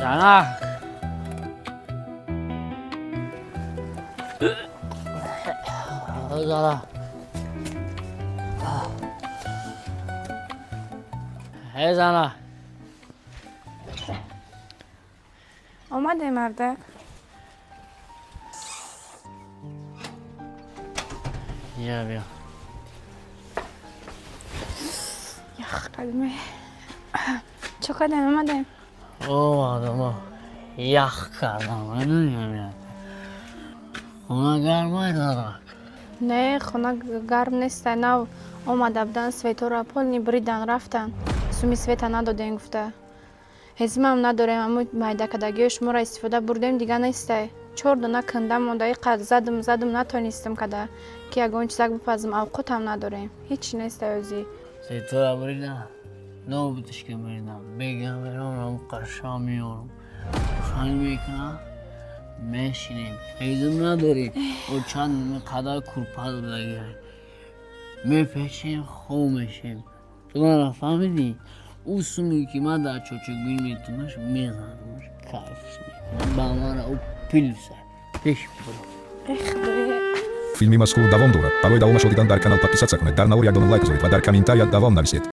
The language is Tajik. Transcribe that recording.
Занак, занак, эй занак. Омаде, мардак? Я, биё. Ях кардем. Чо кардем, омадем? Омадам, ях кардам. Медонӣ, хона гармай, занак? Не, хона гарм неста. Нав омада будан, светора полный бридан рафтан. Суми света надодем гуфта. Ҳезимам надорем, аммо майдакадагиҳои шуморо истифода бурдем, дига нестай. Чор дона канда монда, иқад задум, задум, натонистам када ки ягон чизак бипазм, авқотам надорем. Ҳеч нестай озӣ. Светора бридан, нобутишка бридан. Бегам меронам, қаша меёрам, рӯшанӣ мекунам, мешинем. Ҳезум надорем, о чанд қадар курпа додагиай, мепечем, хоб мешем. Ту мара фаҳмидӣ? Ӯ суме ки ман дар чочугбин метумаш, мезанамаш, кайфш мекунам. Ба мара ӯ плюса пеш бурам. Эх, Худоё. Филми мазкур давом дорад. Барои давомашро дидан дар канал подписаться кунед, дар навор як дона лайк гузоред ва дар комментария давом нависед.